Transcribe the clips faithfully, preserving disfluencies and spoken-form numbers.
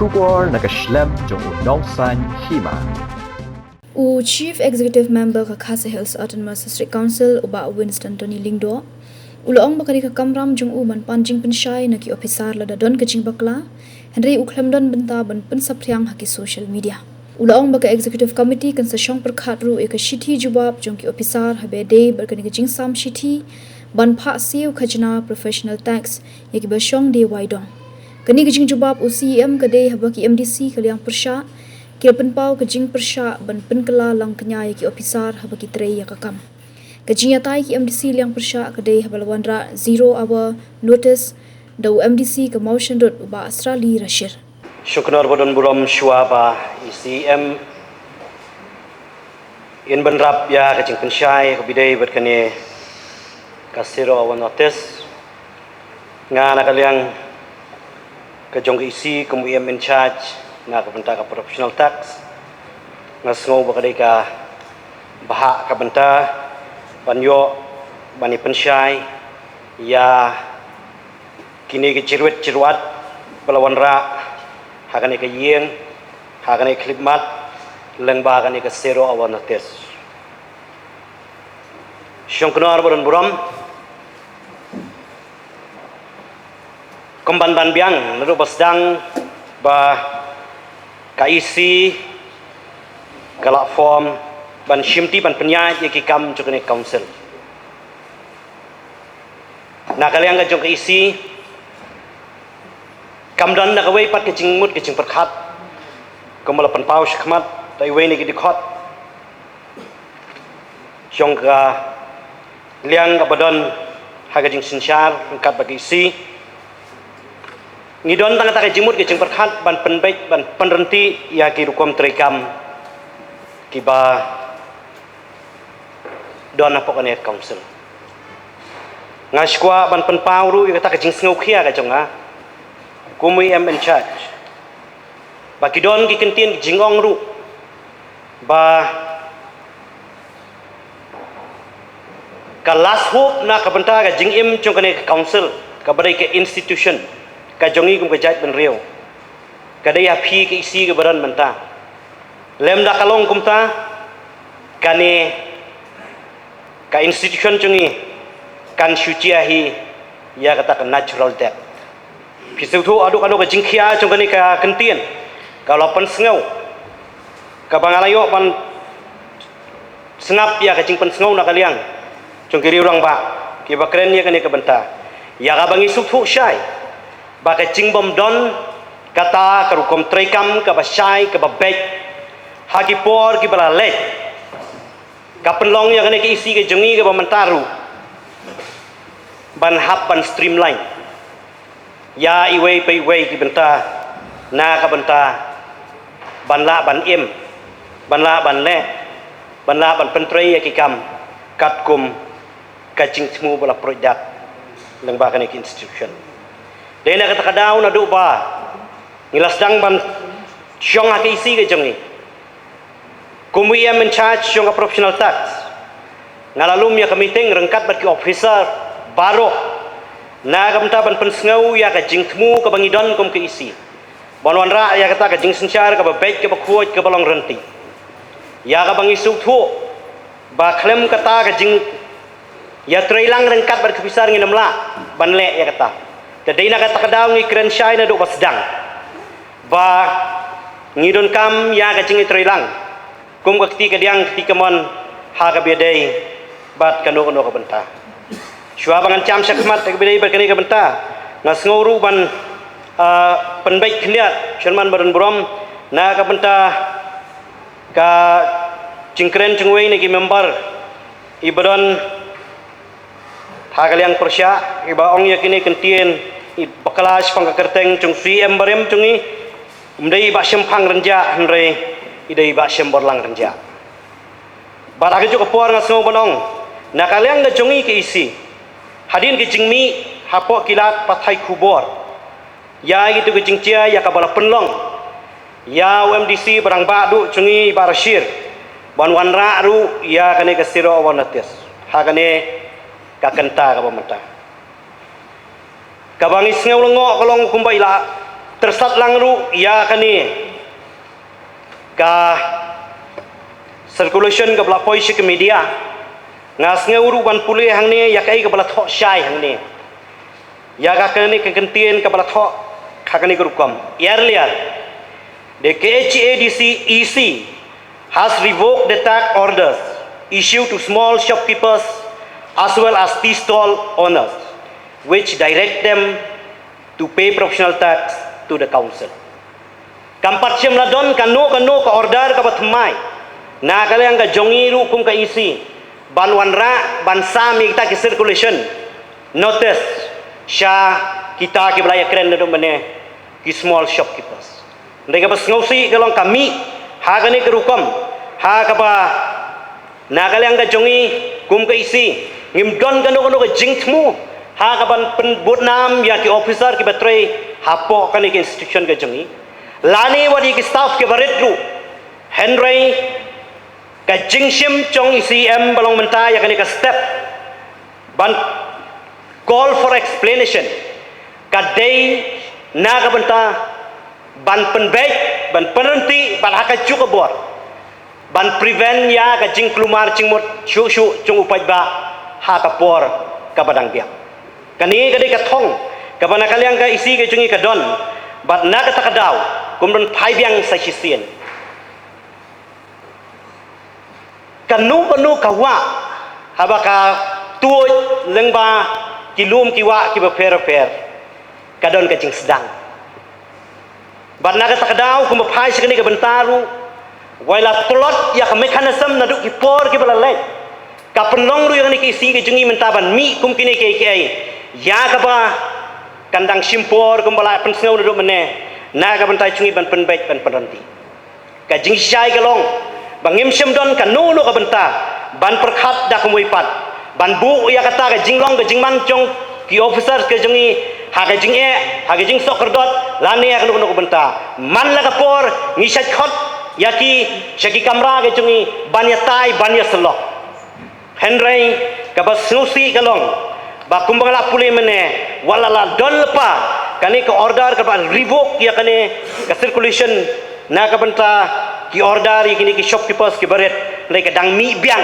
Khubor na ka shlem jong u Nongsaiñ Hima. U Chief Executive Member ka Khasi Hills Autonomous District Council, u Bah Winston Tony Lyngdoh, u la ong ba ka dei ka kamram jong u ban pan jingpynshai na ki ophisar lada don ka jingbakla, hynrei u khlem don bynta ban pynsaphriang ha ki social media. U la ong ba ka Executive Committee kan sa shong pyrkhat ruh ïa ka shithi jubab jong ki ophisar haba dei bad kane ka jingsam shithi ban phah siew khajna professional tax ïa kiba shong D Y dong. Kane ka jingjubab u C E M ka dei haba ki M D C ka liang pyrshah ki la pynpaw ka jingpyrshah ban pynkylla lang kñia ïa ki ophisar haba ki trei ïa ka kam. Ka jingïatai ki M D C liang pyrshah ka dei haba la wanrah zero hour notice da u M D C ka Mawshynrut, u Bah Asrali Rashir. Shuknor ba don burom shuwa ba i C M in bynrap ïa ka jingpynshai ka bidei bad kane ka zero hour notice. Nga na ka liang ka jong ka E C kum u E M in charge na ka bynta ka professional tax, nga sngew ba ka dei ka bhah ka bynta ban ïoh ban ïa pynshai ïa kine ki jyrwit jyrwat ba la wanrah ha kane ka ïing, ha kane ka khyllipmat, lyngba kane ka zero hour notice. Shongknor ba don burom. Kum ban ban biang naduh ba sdang ba ka E C ka la form ban shimti ban pynïaid ïa ki kam jong kane ka council. Na ka liang ka jong ka E C kam don na kawei pat ka jingmut ka jingpyrkhat, kum ba la pynpaw shakhmat da iwei na ki dkhot jong ka liang kaba don ha ka jingsynshar ryngkat bad ka E C. Ngi don tang kata ka jingmut ka jingpyrkhat ban pynbeit ban pynryntih ïa ki rukom treikam kiba don hapoh kane ka council. Nga sngewkwah ban pynpaw ruh ïa kata ka jingsngewkhia ka jong nga kum u E M in charge, ba ki don ki kyntien ki jingong ruh ba ka last hope na ka bynta ka jingim jong kane ka council, kaba dei ka institution ka jong ngi kum ka jaitbynriew, ka dei ha phi ka E C kaba don mynta. Lymda ka long kumta, kane ka institution jong ngi kan shu jia hi ïa kata ka natural death. Phi sngewthuh haduh kano ka jingkhia jong kane ka kyntien ka la pynsngew, kaba nga la ïoh ban sngap ïa ka jingpynsngew na ka liang jong ki riew rangbah kiba kren ïa kane ka bynta. Ïa kaba ngi sngewthuh shai ba ka jingbym don kata ka rukom treikam kaba shai kaba beit ha ki por kiba la leit, ka pynlong ïa kane ka E C ka jong ngi kaba mynta ruh ban hap ban streamline ïa iwei pa iwei ki bynta, na ka bynta ban lah ban im, ban lah ban leh, ban lah ban pyntrei ïa ki kam katkum ka jingthmu ba la pruid dat lyngba kane ka institution. Dei na kata ka daw naduh ba ngi la sdang ban shong ha ka E C ka jong ngi kum u E M in charge jong ka professional tax, nga la lum ïa ka meeting ryngkat bad ki officer baroh na ka bynta ban pynsngew ïa ka jingthmu kaba ngi don kum ka E C ban wanrah ïa kata ka jingsynshar kaba beit, kaba khuid, kaba long ryntih. Ïa kaba ngi sngewthuh ba khlem kata ka jing ïa treilang ryngkat bad ka officer ngin ym lah ban leh ïa kata. Te dei na kata ka daw ngi kren shai naduh ba sdang ba ngi donkam ïa ka jingïatreilang kum ka kti kadiang kti kamon ha kaba ïadei bad kano kano ka bynta. Shuwa ba ngan jam shakhmat ha kaba ïadei bad kane ka bynta, nga sngew ruh ban, ah, pynbeit khyndiat, Chairman ba don burom, na ka bynta ka jingkren jong uwei na ki member iba don ha ka liang pyrshah, iba ong ïa kine ki kyntien, iba kylla shaphang ka kyrteng jong u C E M barim jong ngi, um dei iba shemphang rynjah hynrei i dei iba shemborlang rynjah. Bad ha kajuh ka por nga sngew ban ong, na ka liang ka jong ngi ka E C, hadien ka jingmih hapoh ki lad pathai khubor ïa kito ki jingjia ïa kaba la pynlong ïa u M D C ba rangbah duh jong ngi, Bah Rashir, ban wanrah ruh ïa kane ka zero hour notice ha kane ka kynta kaba mynta. Kaba ngi sngew lyngngoh ka long kumba i la Tersat lang ruh ïa kane ka circulation kaba la poi sha ka media. Nga sngew ruh ban pule hangne ïa kaei kaba la thoh shai hangne. Ïa ka kane ka kyntien kaba la thoh ha kane ka rukom. Earlier, the K H A D C E C has revoked the tax orders issued to small shopkeepers as well as tea stall owners, which direct them to pay proportional tax to the council. Kam pat shym la don kano kano ka order kaba thymmai na ka liang ka jong i ruh kum ka E C ban wanrah ban sam ïa kita ki circulation notice sha kita kiba la ïakren naduh mynne, ki small shopkeepers. Hynrei kaba sngewsih ka long ka mih ha kane ka rukom ha kaba na ka liang ka jong i kum ka E C ngim don kano kano ka jingthmu ha kaban pynbud nam ïa ki officer kiba trei hapoh kane ka institution ka jong i lane wat ïa ki staff kiba rit ruh. Hynrei ka jingshim jong i C M ba long mynta ïa kane ka step ban call for explanation ka dei na ka bynta ban pynbeit, ban pynryntih bad ha kajuh ka bor ban prevent ïa ka jingkulmar jingmut shuh shuh jong u paidbah ha ka por kaba dang biang. Kane ka dei ka thong kaba na ka liang ka E C ka jong i ka don bad na kata ka daw kum don phai biang sa shisien. Kano kano ka wah haba ka tuid lyngba ki lum ki wah kiba pher pher ka don ka jingsdang. Bad na kata ka daw kumba phai sha kane ka bynta ruh wai la tlot ïa ka mechanism naduh ki por kiba la leit. Ka pynlong ruh ïa kane ka E C ka jong i mynta ban mih kum kine kiei kiei ïa kaba kan dang shim por kumba la pynsngew naduh mynne na ka bynta jong i ban pynbeit ban pynryntih. Ka jingshai ka long ba ngim shym don kano kano ka bynta ban pyrkhat da kumwei pat ban buh ïa kata ka jinglong ka jingman jong ki officers ka jong i ha ka jingeh, ha ka jingsohkyrdot lane ha kano kano ka bynta. Man la ka por ngi shait khot ïa ki sha ki kamra ka jong i ban ïatai ban ïasyllok. Hynrei kaba sngewsih ka long ba kumba nga la pule mynne wat la la don lypa kane ka order kaba revoke ïa kane ka circulation na ka bynta ki order ïa kine ki shopkeepers kiba rit, hynrei ka dang mih biang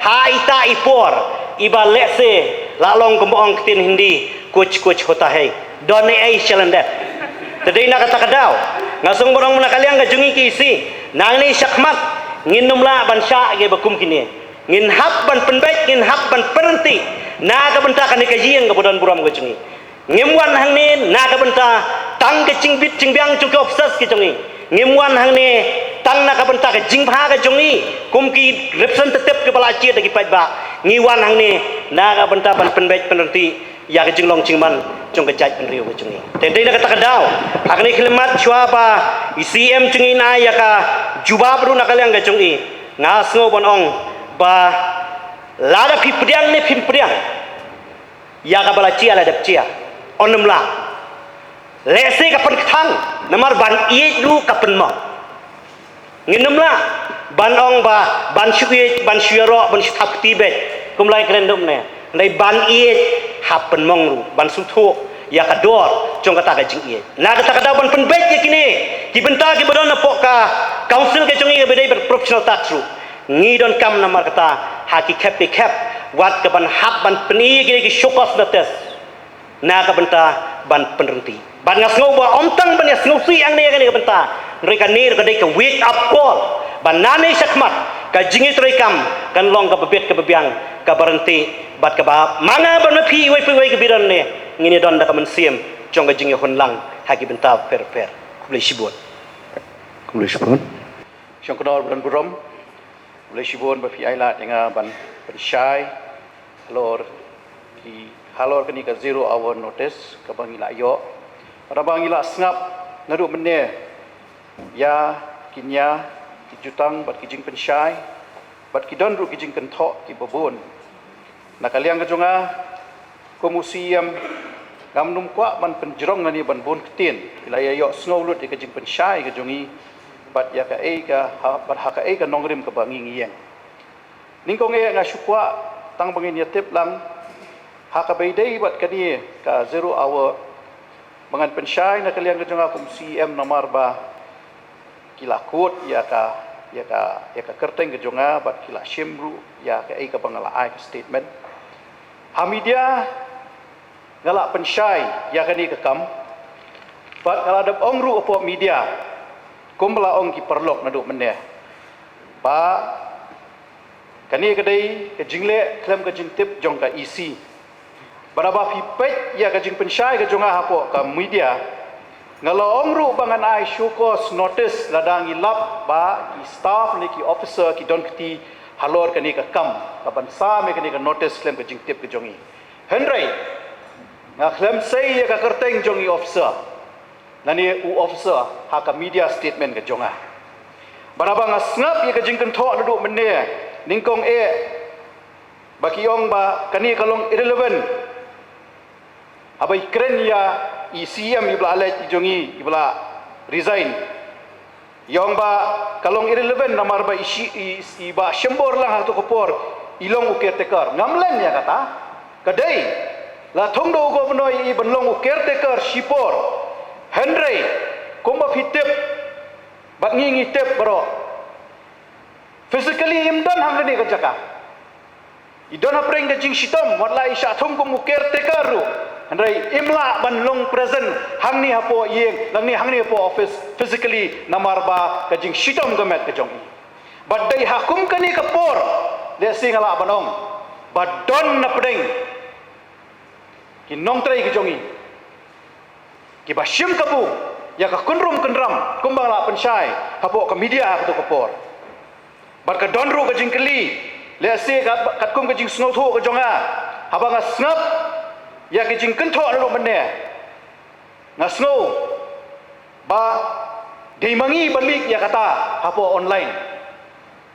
ha ita i por iba lehse la long kumba ong ktien Hindi, kuch kuch hota hai. Don ei ei shalyndet. Te dei na kata ka daw nga sngewbha ban ong na ka liang ka jong i ka E C nangne shakhmat ngin ym lah ban shah ïa kiba kum kine. Ngin hap ban pynbeit, ngin hap ban pynryntih na ka bynta kane ka ïing kaba don burom ka jong i. Ngim wan hangne na ka bynta tang ka jingbit jingbiang jong ki officers ka jong i. Ngim wan hangne tang na ka bynta ka jingbha ka jong i kum ki representative kiba la jied da ki paidbah. Ngi wan hangne na ka bynta ban pynbeit pynryntih ïa ka jinglong jingman jong ka jaitbynriew ka jong i. Te dei na kata ka daw ha kane ka khyllipmat shuwa ba i C M jong i un ai ïa ka jubab ruh na ka liang ka jong i, nga sngew ban ong ba lada phi pdiang ne phim pdiang ïa kaba la jia la dep jia, yn ym lah. Lehse ka pynkthang namar ban ïeit ruh ka pynmong. Ngin ym lah ban ong ba ban shu ïeit, ban shu ïaroh, ban shu thap kti beit kum la ïakren naduh mynne. Hynrei ban ïeit hap pynmong ruh, ban sngewthuh ïa ka dor jong kata ka jingïeit. Na kata ka daw ban pynbeit ïa kine ki bynta kiba don hapoh ka council ka jong i kaba dei bad proportional tax ruh. Ngi donkam namar kata ha ki khep ki khep wat ka ban hap ban pyni ïa kine ki show cause notice na ka bynta ban pynryntih. Bad nga sngew ba ym tang ban ïa sngewsih hangne ïa kane ka bynta, hynrei kane ruh ka dei ka wake up call ba nangne shakhmat ka jingïatreikam kan long kaba bit kaba biang, kaba ryntih bad kaba ma nga bad ma phi iwei pa iwei kiba don hangne ngin ïadon da ka mynsiem jong ka jingïahun lang ha ki bynta pher pher. Khublei shibun. Khublei shibun. Shongknor ba don burom. Khublei shibun ba phi ai lad ïa nga ban pynshai halor ki, halor kane ka zero hour notice kaba ngi la ïoh, kaba ngi la sngap naduh mynne ïa ki nia ki jutang bad ki jingpynshai bad ki don ruh ki jingkynthoh kiba bun. Na ka liang ka jong nga kum u C M, ngam nym kwah ban pynjrong lane ban bun ktien. Ngi la ïa ïohsngew lut ïa ka jingpynshai ka jong ngi bad ïa kaei ka ha, bad ha kaei ka nongrim kaba ngi ngi ïeng. Nyngkong eh nga shu kwah tang ba ngin ïa tip lang ha kaba ïadei bad kane ka zero hour Ba ngan pynshai na ka liang ka jong nga kum C M namar ba ki la quote ïa ka, ïa ka, ïa ka kyrteng ka jong nga bad ki la shim ruh ïa kaei kaba nga la ai ka statement ha media. Nga la pynshai ïa kane ka kam bad nga la dep ong ruh hapoh media kumba la ong ki paralok naduh mynne ba kane ka dei ka jingleh khlem ka jingtip jong ka E C. Bad haba phi peit ïa ka jingpynshai ka jong nga hapoh ka media, nga la ong ruh ba ngan ai show cause notice lada ngi lap ba ki staff ne ki officer ki don kti halor kane ka kam, ka ban sam ïa kane ka notice khlem ka jingtip ka jong ngi. Hynrei nga khlem sei ïa ka kyrteng jong i officer lane u officer ha ka media statement ka jong nga. Bad haba nga sngap ïa ka jingkynthoh naduh mynne, nyngkong eh ba ki ong ba kane ka long irrelevant. Haba i kren ïa i C M iba la leit i jong i, iba la resign, i ong ba ka long irrelevant namar ba i shi, i, i Bah Shimbor lang ha kato ka por i long u caretaker. Ngam len ïa kata. Ka dei, la thung da u governor ïa i ban long u caretaker shipor. Hynrei kumba phi tip bad ngi ngi tip baroh, physically im don hangne ka jaka. I don hapdeng ka jingshitom, wat la i shah thung kum u caretaker ruh, hynrei im lah ban long present hangne hapoh ïing, hangne, hangne hapoh office physically namar ba ka jingshitom ka met ka jong i. Bad dei ha kum kane ka por, lehse nga lah ban ong ba don napdeng ki nongtrei ka jong i kiba shim kabu ïa ka kynrum kynram kumba nga la pynshai hapoh ka media ha kato ka por. Bad ka don ruh ka jingkylli, lehse kat, katkum ka jingsngewthuh ka jong nga, haba nga sngap ïa ka jingkynthoh naduh mynne, nga sngew ba dei ma ngi ba leak ïa kata hapoh online.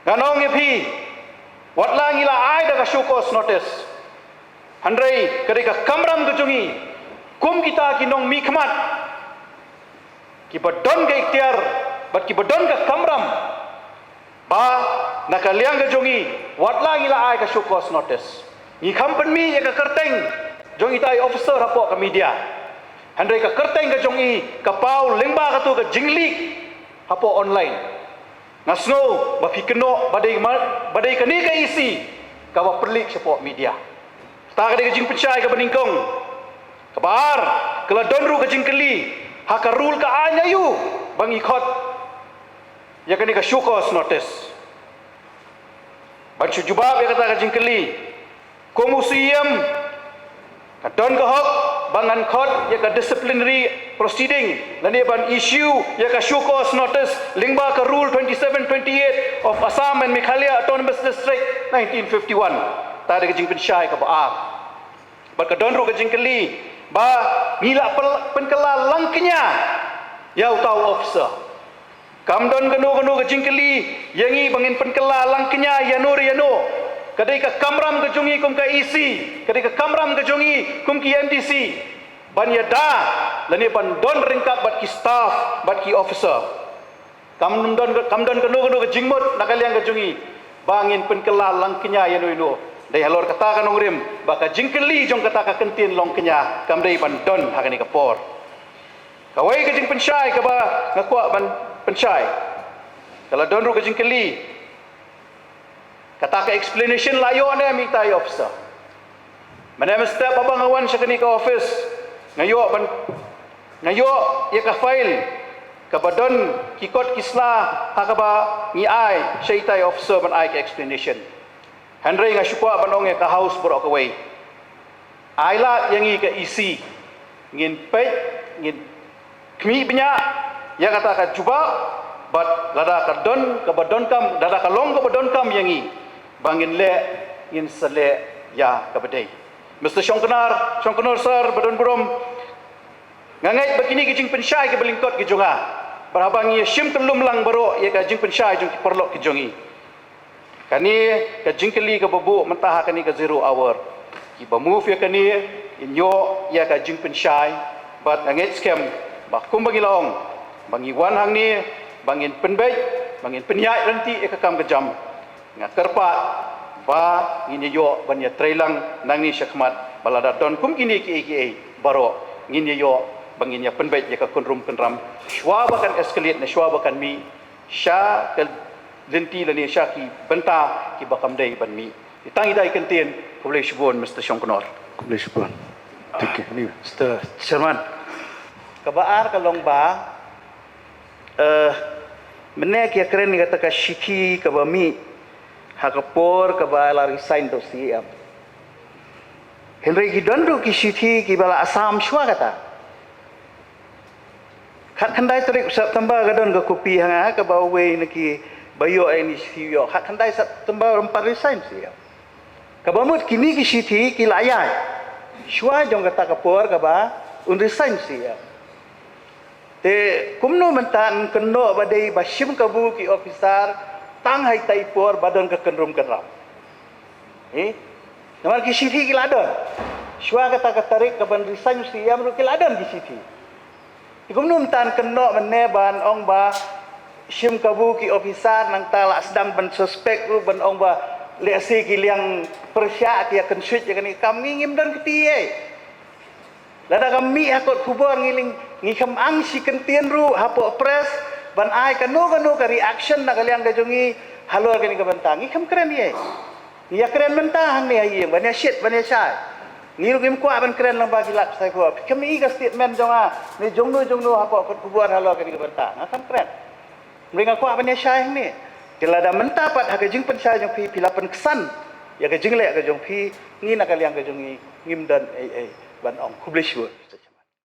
Ngan ong ïa phi, wat la ngi la ai da ka show cause notice, hynrei ka dei ka kamram ka jong ngi kum kita ki nongmihkhmat kiba don ka iktiar bad kiba don ka kamram ba na ka liang ka jong ngi wat la ngi la ai ka show cause notice. Ngi kham pynmih ïa ka kyrteng jong ita i officer hapoh ka media, hynrei ka kyrteng ka jong i ka paw lyngba kato ka jingleak hapoh online. Nga sngew ba phi kynnoh ba dei ma, ba dei kane ka E C kaba pynleak shapoh media. Kata ka dei ka jingpynshai kaba nyngkong. Kaba ar, ka la don ruh ka jingkylli, ha ka rule ka aiñ aïu ba ngi khot ïa kane ka show cause notice? Ban shu jubab ïa kata ka jingkylli, kum u C M, ka don ka hok ba ngan khot ïa ka disciplinary proceeding lane ban issue ïa ka show cause notice lyngba ka Rule twenty-seven twenty-eight of Assam and Meghalaya Autonomous District nineteen fifty-one. Kata ka dei ka jingpynshai kaba ar. Bad ka don ruh ka jingkylli ba ngi la pyn-, pynkylla lang kñia ïa uta u officer. Kam don kano kano ka jingkylli ïa ngi ba ngin pynkylla lang kñia ïano re ïano. Ka dei ka kamram ka jong ngi kum ka E C, ka dei ka kamram ka jong ngi kum ki M D C ban ïada lane ban don ryngkat bad ki staff bad ki officer. Kam don, kam don kano kano ka jingmut na ka liang ka jong ngi ba ngin pynkylla lang kñia ïano ïano. Dei halor kata ka nongrim ba ka jingkylli jong kata ka kyntien long kñia kam dei ban don ha kane ka por. Kawei ka jingpynshai kaba nga kwah ban pynshai, ka la don ruh ka jingkylli, kata ka explanation la ïoh ne em ita i officer? Mynne mynstep haba nga wan sha kane ka office, nga ïoh ban, nga ïoh ïa ka file kaba don ki kot ki sla ha kaba ngi ai sha ita i officer ban ai ka explanation. Hynrei nga shu kwah ban ong ïa ka House baroh kawei, ai lad ïa ngi ka E C, ngin peit, ngin khmih bniah ïa kata ka jubab, bad lada ka don kaba donkam, lada ka long kaba donkam ïa ngi ba ngin leh, ngin sa leh ïa kaba dei. Mister Shongknar, Shongknar Sir, ba don burom, nga ngeit ba kine ki jingpynshai kiba lyngkot ki jong nga, bad haba ngi ïa shim kyllum lang baroh ïa ka jingpynshai jong ki paralok ki jong ngi, kane ka jingkylli kaba buh mynta ha kane ka zero hour, kiba move ïa kane, in ïoh ïa ka jingpynshai. Bad nga ngeit skhem ba kumba ngi la ong, ba ngi wan hangne ba ngin pynbeit, ba ngin pynïaid lynti ïa ka kam ka jam. Nga kyrpad ba ngin ïa ïoh ban ïa trei lang nangne shakhmat, ba lada don kum kine kiei kiei baroh ngin ïa ïoh ba ngin ïa pynbeit ïa ka kynrum kynram shuwa ba kan escalate ne shuwa ba kan mih sha ka lynti lane sha ki bynta kiba kam dei ban mih. Tang ita i kyntien. Khublei shibun Mister Shongknor. Khublei shibun. Thank you. Anyway. Mister Chairman, kaba ar ka long ba, eh, mynne ki ïa kren ïa kata ka shithi kaba mih ha ka por kaba la resign da u C E M. Hynrei ki don ruh ki shithi kiba la Assam shuwa kata. Khatkhyndai tarik September ka don ka kopi ha nga kaba uwei na kiba ïoh ïa ini shithi u ïoh. Khatkhyndai September um pat resign C E M. Kaba mut kine ki shithi ki la ïaid shuwa jong kata ka por kaba un resign C E M. Te kumno mynta yn kynnoh ba dei ba shim kabu ki officer tang ha ita i por ba don ka kynrum kynram. Eh? Namar ki shithi ki la don. Shuwa kata ka tarik kaban resign C E M ruh ki la don ki shithi. Te kumno mynta yn kynnoh mynne ban ong ba shim kabu ki officer, nangta la sdang ban suspect ruh ban ong ba lehse ki liang pyrshah ki ïa kynshuit ïa kane ka kam. Ngi ngim don kti ei. Lada ka mih ha kot khubor ngi ling, ngi kham ang shi kyntien ruh hapoh press ban ai kano kano ka reaction na ka liang ka jong ngi halor kane ka bynta. Ngi kham kren ei. Ngi ïa kren mynta hangne ha ïing ban ïa shit ban ïa shai. Ngi ruh ngim kwah ban kren lang ba ki lad Saiphuh. Phi kham i ka statement jong nga ne jongno jongno hapoh kot khubor halor kane ka bynta. Nga kham kren. Hynrei nga kwah ban ïa shai hangne. Te lada mynta pat ha ka jingpynshai jong phi, phi la pynksan ïa ka jingleh ka jong phi, ngi na ka liang ka jong ngi ngim don ei ei ban ong. Khublei shibun.